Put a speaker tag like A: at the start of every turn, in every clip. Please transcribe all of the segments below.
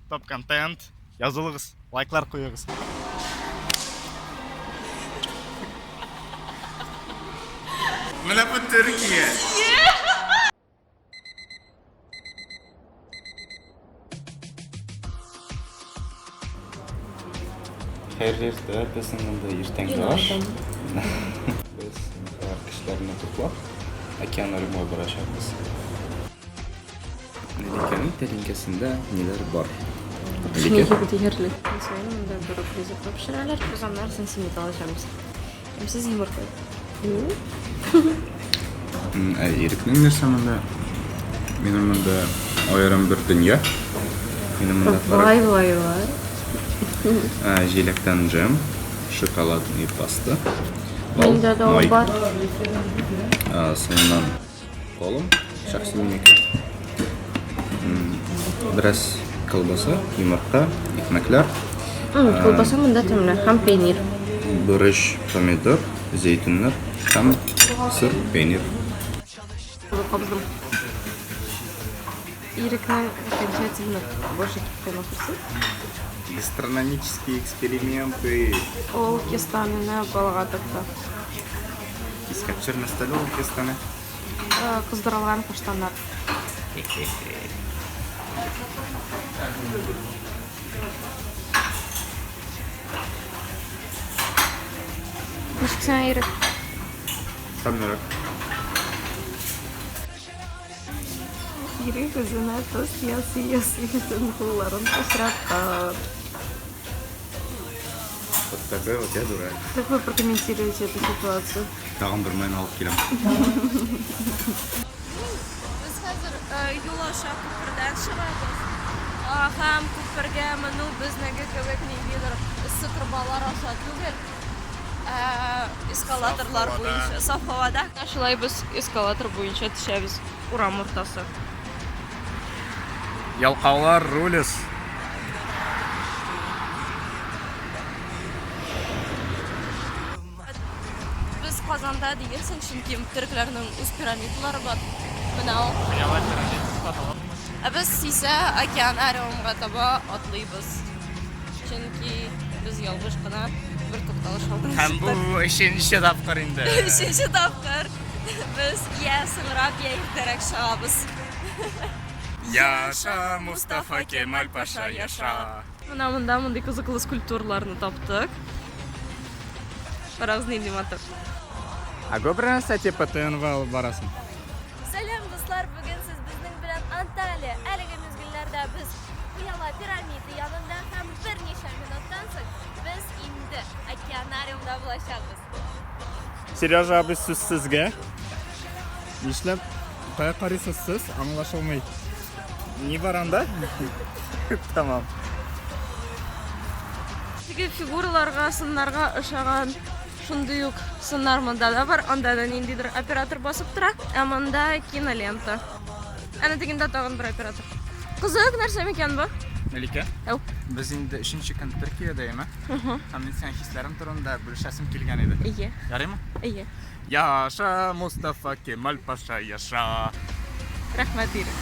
A: Топ контент. Язылыгыз, лайклар куегыз. Менә бу Төркия.
B: Хәерле иртә, безнең монда иртәнге аш. Без бар кешеләрне туплап, океанариумга барачакбыз. Меликәнең тәлинкәсендә ниләр бар?
C: Меликә? Юк диярлек. Көн саен монда бер үк ризыкны пешерәләр, без аннан сантиметр алачакбыз. Ямьсез йомырка.
B: Ә Ирекнең нәрсә монда? Минем монда аерым бер дөнья. Минем монда
C: Вай, вай, вай.
B: Җиләктән джем, шоколадный паста. Бал,
C: Миндә дә ул
B: май.
C: бар.
B: Соңыннан колым, шәхси минеке. Бераз колбаса, йомырка, икмәкләр.
C: Колбаса монда тәмле һәм пәйнир.
B: Борыч, помидор, зәйтүннәр һәм сыр, пәйнир.
C: Кабыздым. Ирекнең окончательно башы киткән ахрысы.
B: Гастрономические эксперименты.
C: Ул кестанены балга тыкты.
B: Искә төшермәс әле ул кестаны.
C: Кыздырылган каштаннар. Ничек сиңа, Ирек?
B: Тәмлерәк.
C: Ирек үзенә тост ясый-ясый бөтен кулларын пычраткан.
B: Вот такой вот я дурак.
C: Как вы прокомментируете эту ситуацию?
B: Тагын бер майны алып киләм.
C: Без хәзер юл аша күпердән чыгабыз. Һәм күпергә менү безнеке кебек ниндидер эссе торбалар аша түгел, ә эскалаторлар буенча, саф һавада. Шулай без эскалатор буенча төшәбез урам уртасы.
A: Ялкаулар рулис.
C: Без Казанда диерсең, чөнки төрекләрнең үз пирамидалары бар. Менә ул. Ә без исә океанариумга таба атлыйбыз. Чөнки без ялгыш кына бер тукталыш алдан
A: Һәм бу өченче тапкыр инде.
C: Өченче тапкыр без я соңрак, я иртәрәк чыгабыз.
A: Яша, Мустафа Кемаль Паша, яша!
C: Менә монда мондый кызыклы скульптураларны таптык. Карагыз, нинди матур.
A: Ә күп нәрсә типа ТНВ алып барасың?
C: Сәлам, дуслар! Бүген сез безнең белән Анталия. Әлеге мизгелләрдә без Пыяла пирамида янында һәм берничә минуттан соң без инде океанариумда булачакбыз.
A: Сережа абый, сүз сезгә. Нишләп кая карыйсыз сез? Аңлашылмый. Ни бар анда? Тамам.
C: Теге фигураларга, сыннарга ошаган шундый ук сыннар монда да бар. Анда да ниндидер оператор басып тора, ә монда кинолента. Әнә тегендә тагын бер оператор. Кызык нәрсә микән бу?
A: Мәликә.
C: Әү.
A: Без инде өченче көн Төркиядә, әйме? Һәм мин сиңа хисләрем турында бүлешәсем килгән иде.
C: Әйе.
A: Ярыймы?
C: Әйе.
A: Яша, Мустафа Кемаль Паша, яша!
C: Рәхмәт, Ирек.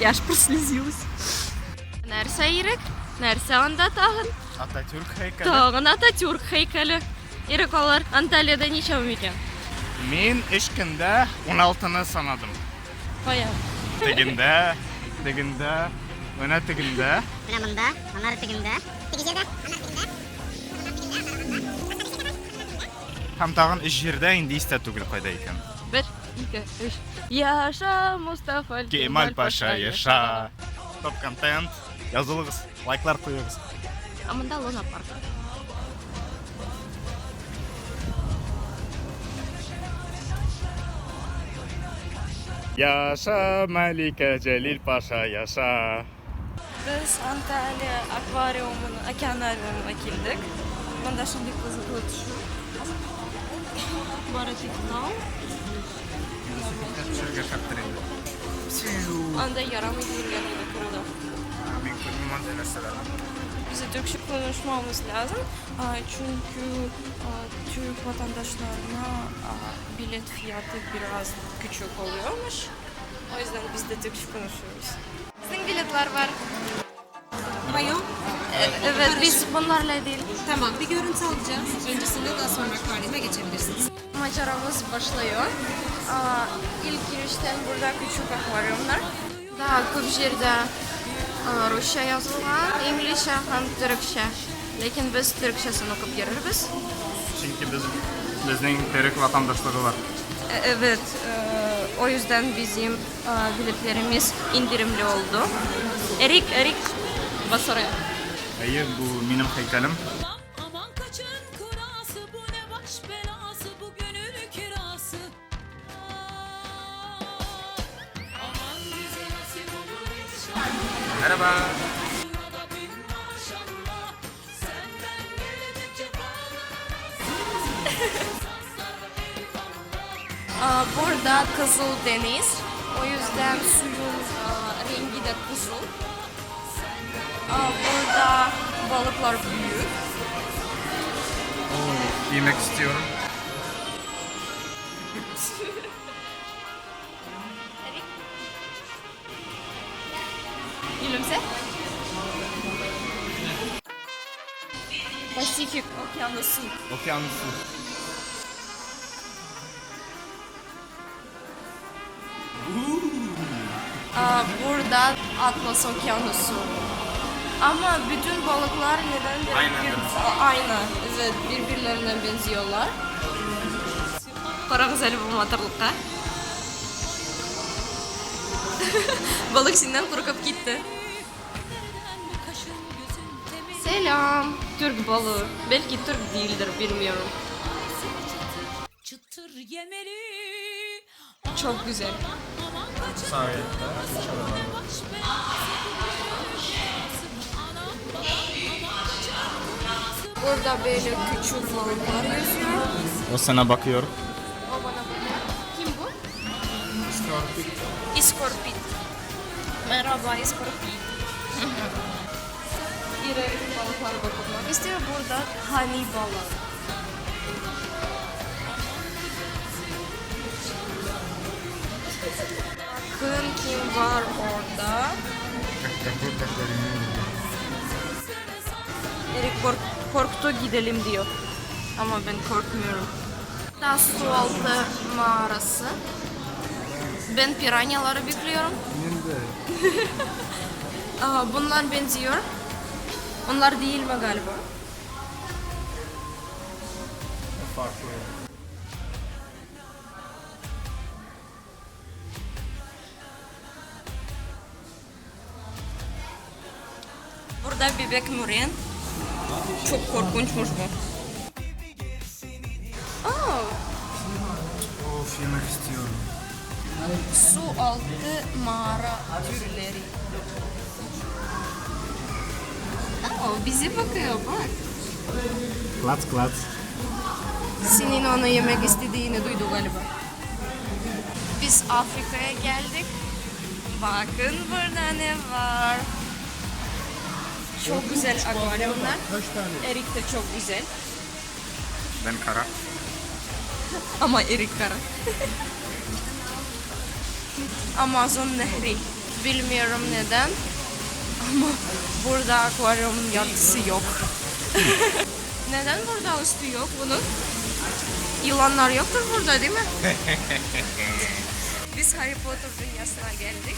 C: Я аж прослезилась. Нәрсә, Ирек? Нәрсә анда тагын?
A: Ататюрк һәйкәле.
C: Тагын Ататюрк һәйкәле. Ирек, алар Анталиядә ничәү микән?
A: Мин өч көндә уналтыны санадым.
C: Кая?
A: Тегендә, тегендә, менә тегендә.
D: Менә монда, аннары тегендә. Теге җирдә, аннары тегендә.
A: Һәм тагын өч җирдә, инде истә түгел кайда икән.
C: Бер, ике, өч. Яша, Мустафа
A: Кемаль Паша, яша! Топ контент. Язылыгыз, лайклар куегыз.
C: Ә монда Луна парк.
A: Яша, Малика Җәлил Паша, яша!
C: Без Анталия аквариумына, океанариумына килдек. Монда шундый кызыклы төшү. Бары тик тау.
A: Велосипедта төшәргә шәптер инде.
C: Анда ярамый диелгән иде керүдә.
A: Мин күрмим андый нәрсәләрне.
C: Bize Türkçe konuşmamız lazım. Çünkü Türk vatandaşlarına bilet fiyatı biraz küçük oluyormuş. O yüzden biz de Türkçe konuşuyoruz. Безнең билетлар бар. Evet, biz bunlarla değil.
E: Tamam, bir görüntü alacağız. Öncesinde daha sonra akvaryuma geçebilirsiniz.
C: Maceramız başlıyor. Aa, ilk girişten burada küçük akvaryumlar. Daha көп жерде rusça yazılgan, İngilizce hem Türkçe. Lekin biz Türkçesini okup gireriz.
A: Чөнки без безнең төрек ватандашлыгы бар.
C: Evet, o yüzden bizim biletlerimiz indirimli oldu. Erik, Erik, bas oraya.
A: Әйе, бу минем һәйкәлем.
F: Aman aman kaçın kurası, bu ne baş belası, bu gönül kirası. Aman bize nasip olur inşallah.
A: Merhaba.
F: Da bin maşallah. Senden gelecek
C: Aa, burada Kızıl Deniz. O yüzden suyun rengi de kızıl. Aa, burada balıklar büyük.
A: Yemek istiyorum.
C: Erik. Gülümse. Pasifik Okyanusu.
A: Okyanusu.
C: Aa, burada Atlas Okyanusu. Ama bütün balıklar neden
A: Aynı, değil mi?
C: Aynı. Evet, birbirlerine benziyorlar. Карагыз әле бу матурлыкка. Балык синнән куркып китте.
F: Kaşın gözün temiz.
C: Selam. Türk balığı. Belki Türk değildir, bilmiyorum.
F: Çıtır yemeli.
C: Çok güzel.
F: Aman kaçın
A: Sahilde.
F: bu ne baş belası, bu gönül kirası. Anam babam aman kaçın kurası.
C: Burada böyle küçük balıklar yüzüyor.
A: O sana bakıyor.
C: O bana bakıyor. Kim bu? İskorpit. İskorpit. Merhaba iskorpit. İri balıklar bakmak istiyor. Burada hani balığı. Bakın kim var orada. Erik korktu gidelim diyor. Ama ben korkmuyorum. Da su altı mağarası. Ben piranyaları bekliyorum. Aa, bunlar benziyor. Onlar değil mi galiba?
A: Farklı.
C: Burada bebek Muren. Çok korkunçmuş bu. Aa,
A: Of, yemek istiyorum.
C: Su altı mağara türleri. Aa, bize bakıyor bak.
A: Klats klats.
C: Senin onu yemek istediğini duydu galiba. Biz Afrika'ya geldik. Bakın burada ne var. Çok güzel akvaryumlar. Erik de çok güzel.
A: Ben kara.
C: Ama Erik kara. Amazon Nehri. Bilmiyorum neden. Ama burada akvaryumun yarısı yok. Neden burada üstü yok bunun? Yılanlar yoktur burada değil mi? Biz Harry Potter dünyasına geldik.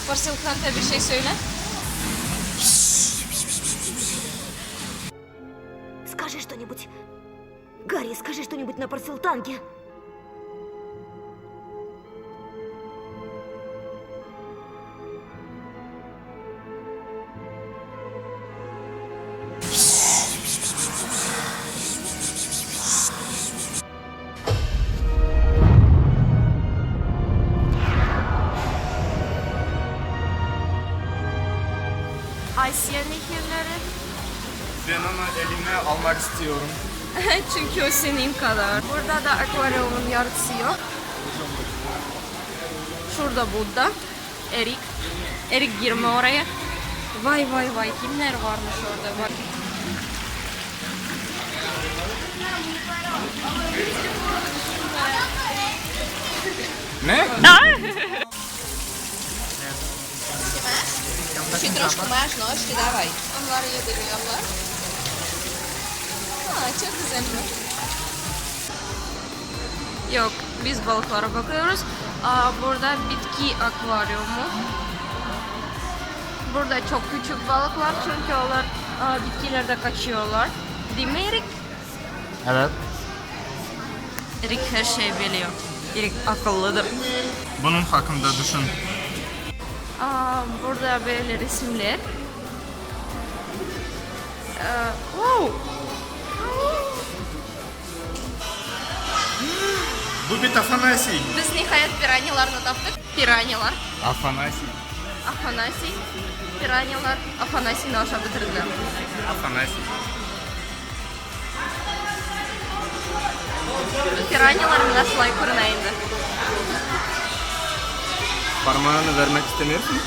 C: Porselkant'a bir şey söyle.
D: Скажи что-нибудь. Гарри, скажи что-нибудь на парсилтанге.
C: Asya nehirleri.
A: Ben onu elime almak istiyorum.
C: Çünkü o senin kadar. Burada da akvaryumun yarısı yok. Şurada Budda. Erik. Erik girme oraya. Vay vay vay, kimler varmış orada bak.
A: Ne?
E: Ще трошки маєш ножки, давай.
C: Onlar yediriyorlar. Aa, çok güzel bu. Yok, biz balıklara bakıyoruz. Aa, burada bitki akvaryumu. Burada çok küçük balıklar çünkü onlar bitkilerde kaçıyorlar. Değil mi Erik?
A: Evet.
C: Erik her şeyi biliyor. Erik akıllıdır.
A: Bunun hakkında düşün.
C: Aa, burada böyle resimler. Wow.
A: Bu bit Afanasiy.
C: Biz nihayet piranyalarını taptık. Piranyalar.
A: Afanasiy.
C: Afanasiy. Piranyalar Afanasiyni aşağı bitirdiler.
A: Afanasiy.
C: Piranyalar mına şulay görüne indi.
A: Parmağını vermek istemiyorsun.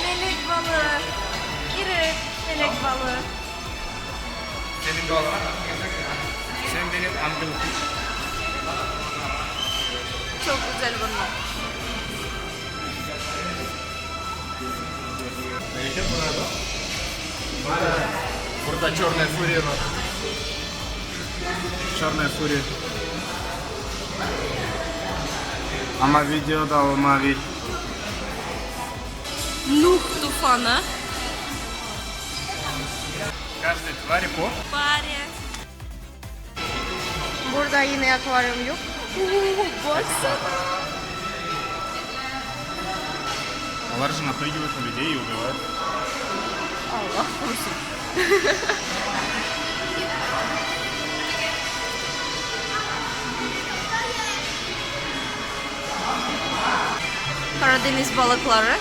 C: Melek balığı. İri melek balığı.
A: Senin de Sen benim angelfish.
C: Çok güzel bunlar.
A: Burada Черная фурия var. Черная фурия. Ama videoda o mavi.
C: Nuh tufanı.
A: Каждой твари по.
C: Bari. Burada yine akvaryum yok. Oo, baksana.
A: Onlar же напрыгивают на людей и убивают.
C: Allah korusun. Karadeniz balıkları.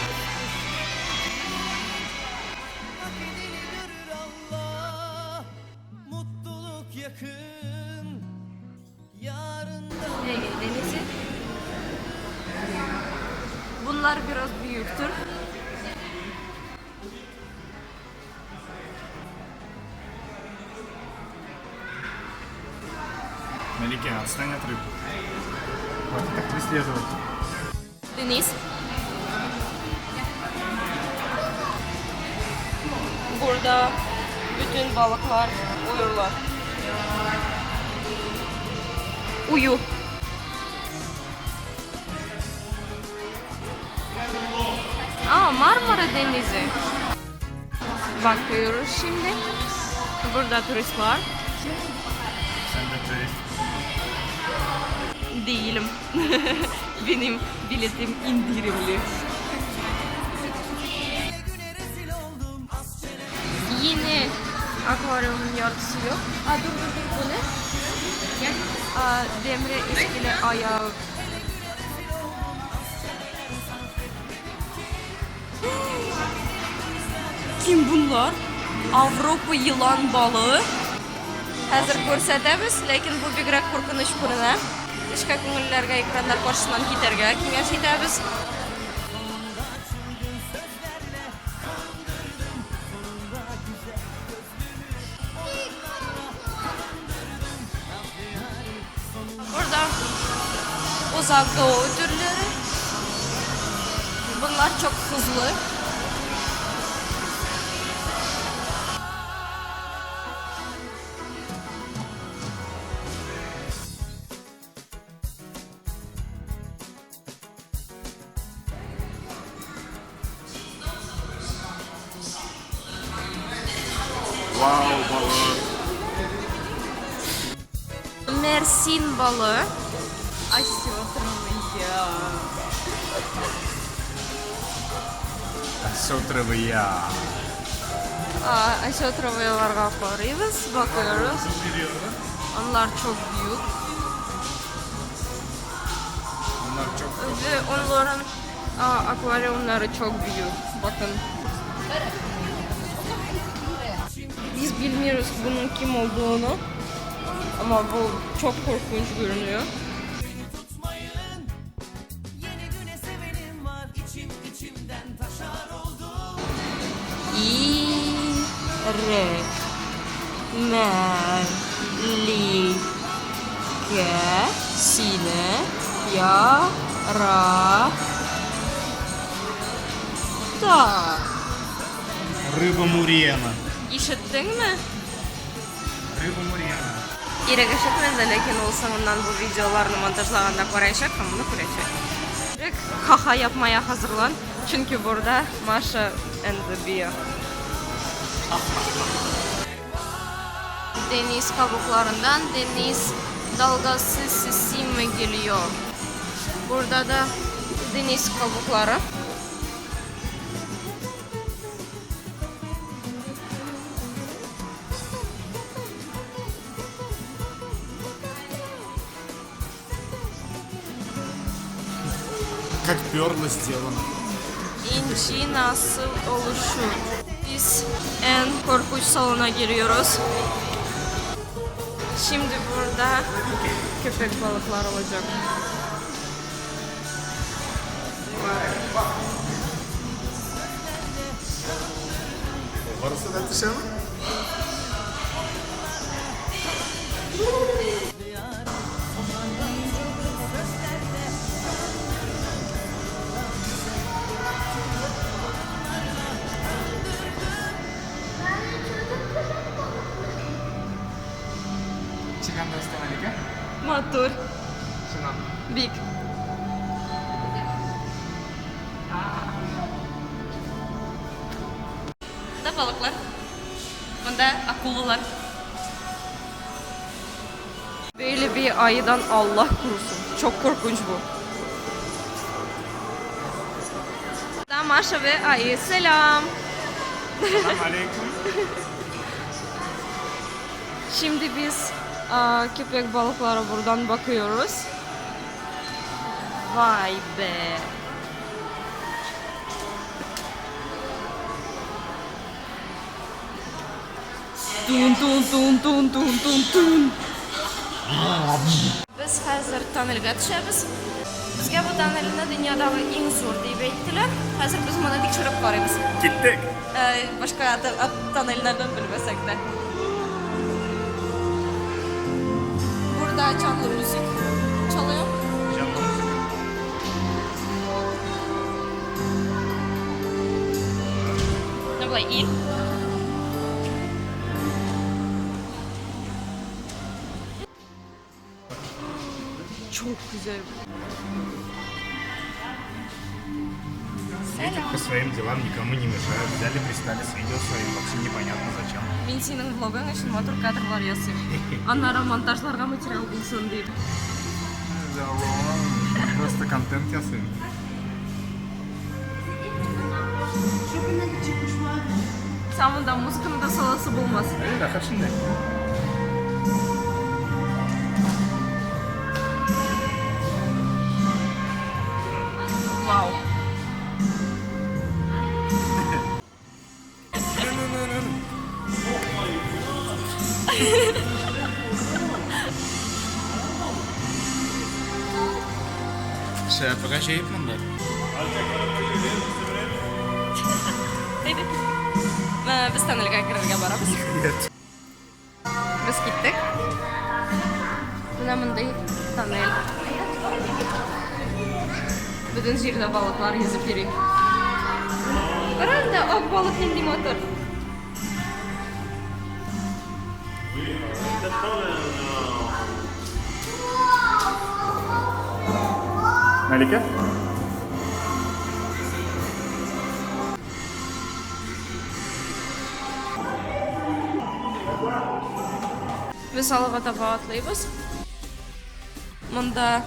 G: Mutluluk yakın yarın.
C: Ege Denizi. Bunlar biraz büyüktür.
A: Малики, отстань от рыб. Хватит так преследовать.
C: Deniz. Burada bütün balıklar uyurlar. Uyu. Aa, Marmara Denizi. Bakıyoruz şimdi. Burada turist var.
A: Sen de turist.
C: Değilim. Benim biletim indirimli. Yine akvaryumun yarısı yok. Aa, dur dur dur, bu ne? Aa, demre iskele ayağı. Kim bunlar? Avropa yılan balığı. Hazır күрсәтәбез, ләкин бу бигрәк куркыныч күренә. Нечкә күңелләргә экраннар каршысыннан китәргә киңәш итәбез. Burada uzak doğu türleri. Bunlar çok hızlı.
A: Wow balığı.
C: Mersin balığı. Осетровый.
A: Осетровый.
C: Осетровыйларга карыйбыз, bakıyoruz. Onlar çok büyük.
A: Bunlar çok
C: Ve onların akvaryumları çok büyük. Bakın. Biz bilmiyoruz bunun kim olduğunu. Ama bu çok korkunç görünüyor.
G: Tutmayın. Yeni güne sevenim var içim içimden.
C: Ре. Мә. Ли. Кә. Сине. Я. Ра. Та.
A: Рыба Мурена.
C: Ишеттеңме?
A: Рыба Мурена.
C: Ирек ишетмәде, ләкин ул соңыннан бу видеоларны монтажлаганда караячак һәм моны күрәчәк. Ирек, ха-ха yapmaya hazırlan, чөнки бурда Маша and the Bear. Deniz kabuklarından deniz dalgası sesi mi geliyor? Burada da deniz kabukları.
A: Как перла сделано.
C: İnci nasıl oluşur? Biz en korkunç salona giriyoruz. Şimdi burada köpek balıkları olacak.
A: Барысы да төшәме? Ничек анда өстәмәлеге?
C: Матур.
A: Чыннан.
C: Бик. Монда балыклар. Монда акулалар. Böyle bir ayıdan Allah korusun. Çok korkunç bu. Da Maşa ve ayı. Selam.
A: Selam aleyküm.
C: Şimdi biz köpek balıklara buradan bakıyoruz. Vay be. Tun tun tun tun tun tun tun. Без хәзер тоннельгә төшәбез. Безгә бу тоннельне дөньядагы иң зур дип әйттеләр. Хәзер без моны тикшереп карыйбыз.
A: Киттек.
C: Башка тоннельләрне белмәсәк тә. Burada canlı müzik çalıyor.
A: Canlı müzik.
C: Ne болай ил. Çok güzel.
A: Светят по своим делам, никому не мешают. Взяли, пристали с видео своим, вообще непонятно зачем.
C: Мин синең влогың өчен матур кадрлар ясыйм. Аннары монтажларга материал булсын дип.
A: Просто контент ясыйм.
C: Син монда музыканы да саласы булмас.
A: Әй, рәхәт шунда.
C: Вау.
A: Шәп, гаҗәеп монда.
C: Әйдә. Без тоннельгә керергә барабыз. Без киттек. Менә мондый тоннель. Бөтен җирдә балыклар йөзеп йөри. Кара анда ак балык нинди матур.
A: Мәликә?
C: Без алга таба атлыйбыз. Монда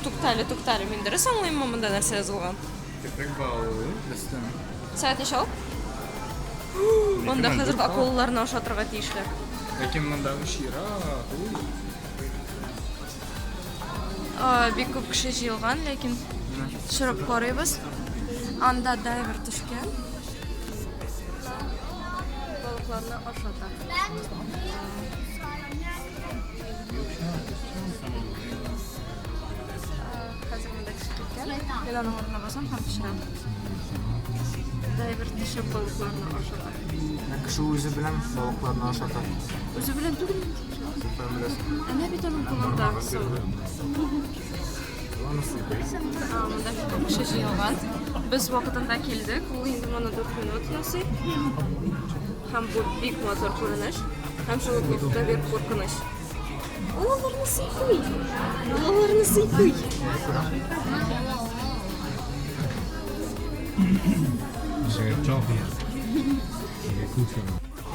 C: туктале, туктале, мин дөрес аңлыйммы монда нәрсә язылган?
A: Köpek balığı өстен.
C: Сәгать ничә ул? Монда хәзер акулаларны ашатырга тиешләр.
A: Ләкин мондагы чират.
C: Бик күп кеше җыелган, ләкин төшереп карыйбыз. Анда дайвер төшкән. Балыкларны ашата. Хәзер монда кеше киткән. Мин аның урынына басам һәм төшерәм. Дайвер төшеп балыкларны ашата.
A: Ә кеше үзе белән балыкларны ашата.
C: Үзе белән түгел инде. Әнә бит аның кулында су. Монда бик күп кеше җыелган. Без вакытында килдек. Ул инде моны 4 минут ясый. Һәм бу бик матур күренеш. Һәм шул ук вакытта бик куркыныч. Ул аларны сыйпый. Ул аларны сыйпый.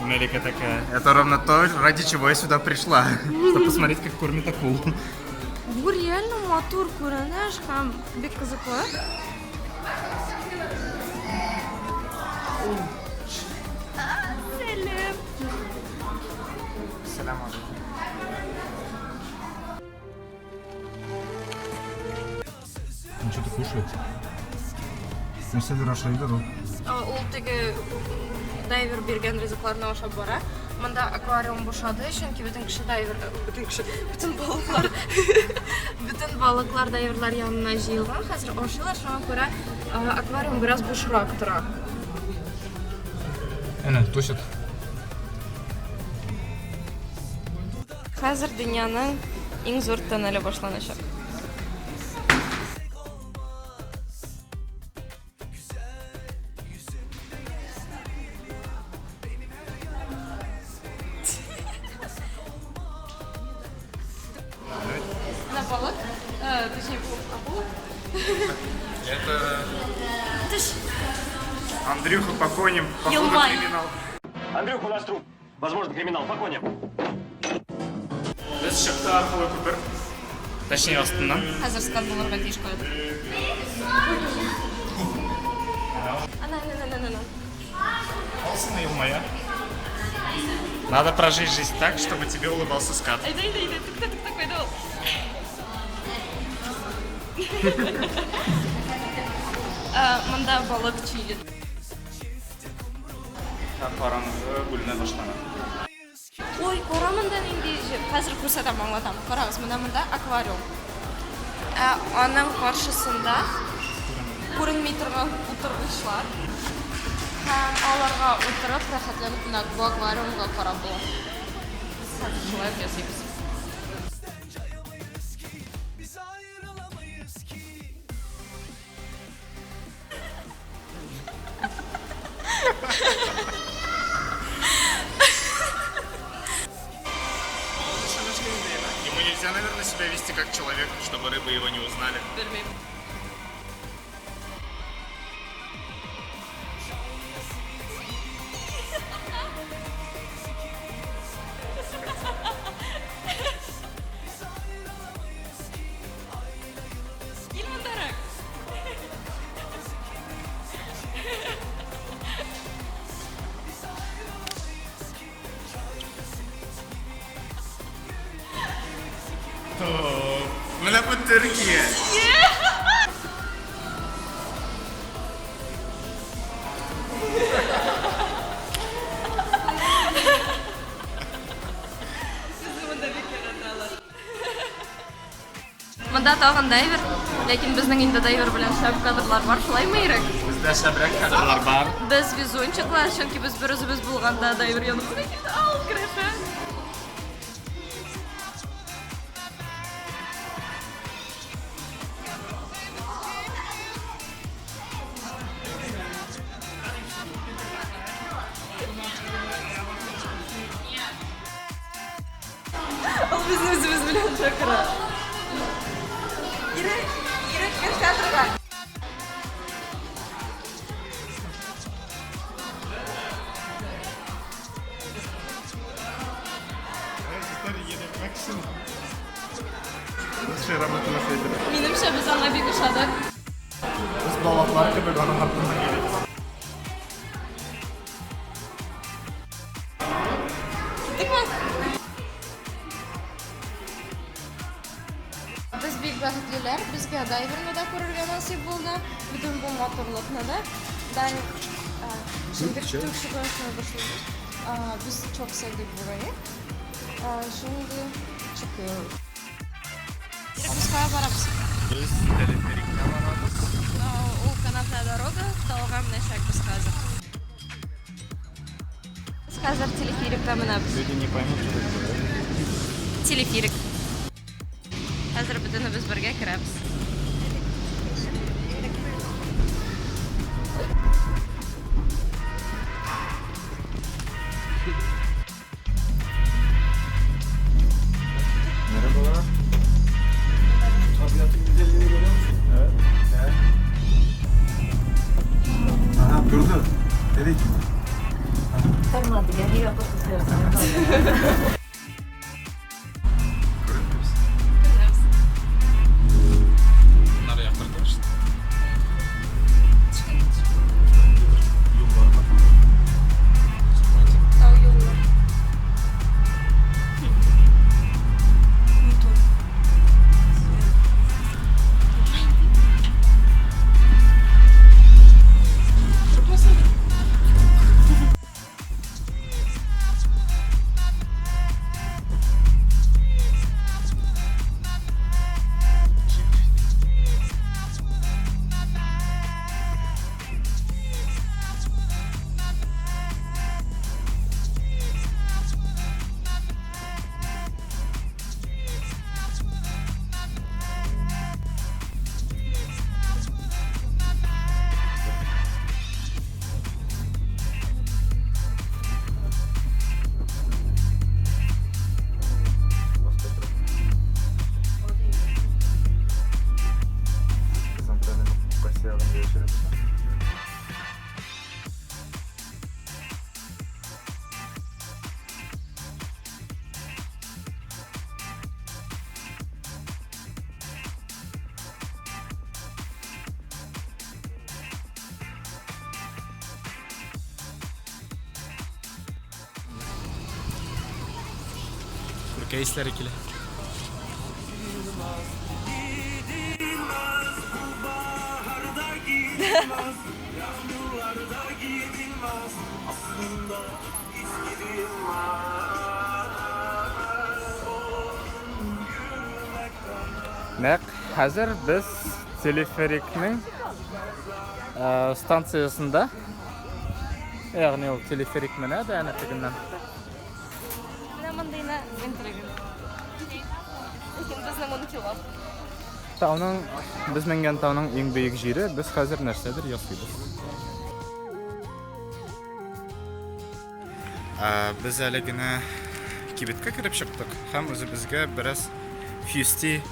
A: Мелика такая. Это ровно то, ради чего я сюда пришла. Чтобы посмотреть, как кормит акул.
C: Бу реально матур күренеш һәм бик кызыклы. Сәлам.
A: Сәлам алейкум.
B: Он что-то кушает. Нәрсәдер ашыйдыр ул.
C: Ул теге дайвер биргән ризыкларны ашап бара. Монда аквариум бушады, чөнки бөтен кеше дайвер, бөтен кеше, бөтен балыклар, бөтен балыклар дайверлар янына җыелган. Хәзер ашыйлар, шуңа күрә аквариум бераз бушрак тора.
A: Әнә, тусит.
C: Хәзер дөньяның иң зур тоннеле башланачак. Менә балык, точнее, акула.
A: Это
C: Төш.
A: Андрюха по коням, походу
C: Елмай.
A: криминал.
H: Андрюх, у нас труп. Возможно, криминал. По коням.
A: Без чыкты аркылы күпер. Точнее, астыннан.
C: Хәзер скат булырга тиеш куяды. Ана, ана, ана, ана.
A: Алсын елмая. Надо прожить жизнь так, чтобы тебе улыбался скат.
C: Әйдә, әйдә, әйдә, тукта, тукта, куйды ул. Монда балык чилит.
A: Караңгы бүлмә башлана.
C: Ой, кара монда нинди җир. Хәзер күрсәтәм, аңлатам. Карагыз, менә монда аквариум. Ә аның каршысында күренми торган утыргычлар. Һәм аларга утырып, рәхәтләнеп менә бу аквариумга карап була. Без хәзер шулай ук ясыйбыз.
G: Biz ayrılamayız ki
A: Ему нельзя, наверное, себя вести как человек, чтобы рыбы его не узнали.
C: Белмим. Кил мондарак.
A: Менә бу Төркия.
C: Безне монда бик яраталар. Монда тагын дайвер, ләкин безнең инде дайвер белән шәп кадрлар бар, шулаймы, Ирек?
A: Бездә шәбрәк кадрлар бар.
C: Без везунчиклар, чөнки без бер үзебез булганда дайвер яныбызга килде. Ал, керәшә. Ул безне үзебез белән чакыра. Ирек, Ирек, кер кадрга.
A: Лучшая работа на свете.
C: Минемчә, без аңа бик ошадык.
A: Без балыклар кебек аның артыннан йөрибез.
C: Киттекме? Без бик бәхетлеләр, безгә дайверны да күрергә насыйп булды. Бөтен бу матурлыкны да. Даник, şimdi Türkçe konuşmaya başladık. Biz çok sevdik burayı. Şimdi çıkıyoruz. Biz kaya barabız.
A: Без телеферикта Барабыз.
C: Ул канатная дорога, тауга менәчәкбез хәзер. Без хәзер телеферикта менәбез.
A: Люди не поймут, что такое.
C: Телеферик. Хәзер бөтенебез бергә керәбез.
A: Merhabalar.
G: Tabiatın güzelliğini görüyor musun?
A: Evet.
G: Aha durdu. Dedik.
A: Күренмибез. Bunlar яктыртылыш. Юллар бар.
C: Тау юлы. Матур. Курыкмыйсыңмы?
B: Кайсы ягында яшерәбез?
A: Күркә исләре килә. Нәкъ хәзер без телеферикның станциясендә. Ягъни ул телеферик менә дә әнә тегеннән.
C: Менә мондыйны мин теләгән. Ләкин безнең 10 кило.
B: Тауның, без менгән тауның иң бөек җире, без хәзер нәрсәдер ясыйбыз. Без әле генә кибеткә кереп чыктык һәм үзебезгә бераз Fusti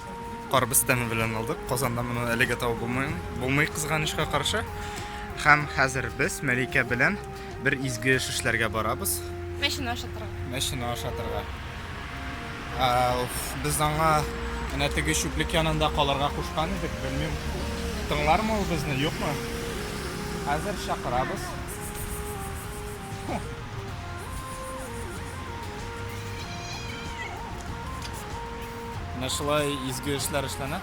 B: карбыз тәме белән алдык. Казанда моны әлегә табып булмый, булмый кызганычка каршы. Һәм хәзер без Мәликә белән бер изге эш эшләргә барабыз.
C: Мәчене ашатырга.
B: Мәчене ашатырга. Без аңа әнә теге чүплек янында калырга кушкан идек, белмим, тыңлармы ул безне, юкмы? Хәзер чакырабыз. Менә шулай изге эшләр эшләнә.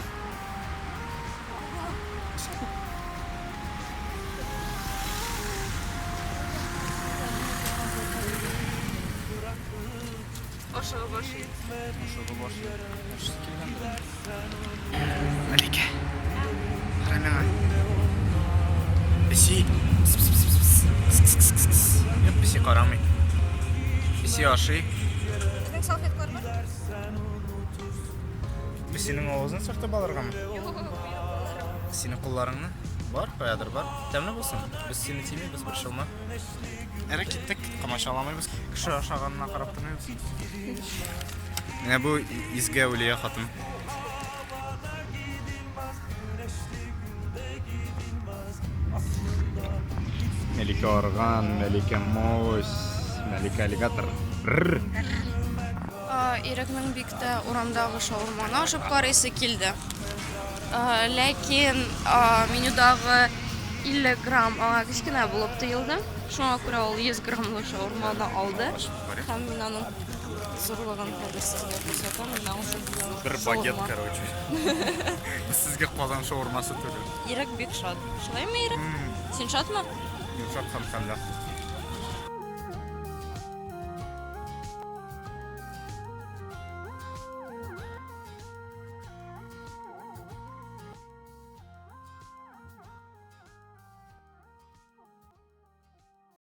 C: Ашыгып ашый.
B: Ашыгып ашый. Ашыгып килгәндер. Мәликә. Кара миңа. Песи. Юк, песи карамый. Песи ашый.
C: Безнең салфеткалар бар?
B: Песинең авызын сөртеп алыргамы?
C: Юк.
B: Синең кулларыңны? Бар, каядыр бар. Тәмле булсын. Без сине тимибез, борчылма. Әре киттек, комачауламыйбыз. Кеше ашаганына карап тормыйбыз. Менә бу изге әүлия хатын. Мәликә арган, Мәликә мось, Мәликә аллигатор. Рррр.
C: Ирекнең бик тә урамдагы шаурманы ашап карыйсы килде. Ләкин менюдагы 50 грамм аңа кечкенә булып тоелды. Шуңа күрә ул 100 граммлы шаурманы алды. Һәм мин аның зурлыгын хәзер сезгә күрсәтәм. Менә ул
B: Бер багет, короче. Сезгә Казан шаурмасы түгел.
C: Ирек бик шат. Шулаймы, Ирек? Син шатмы?
B: Йомшак һәм тәмле.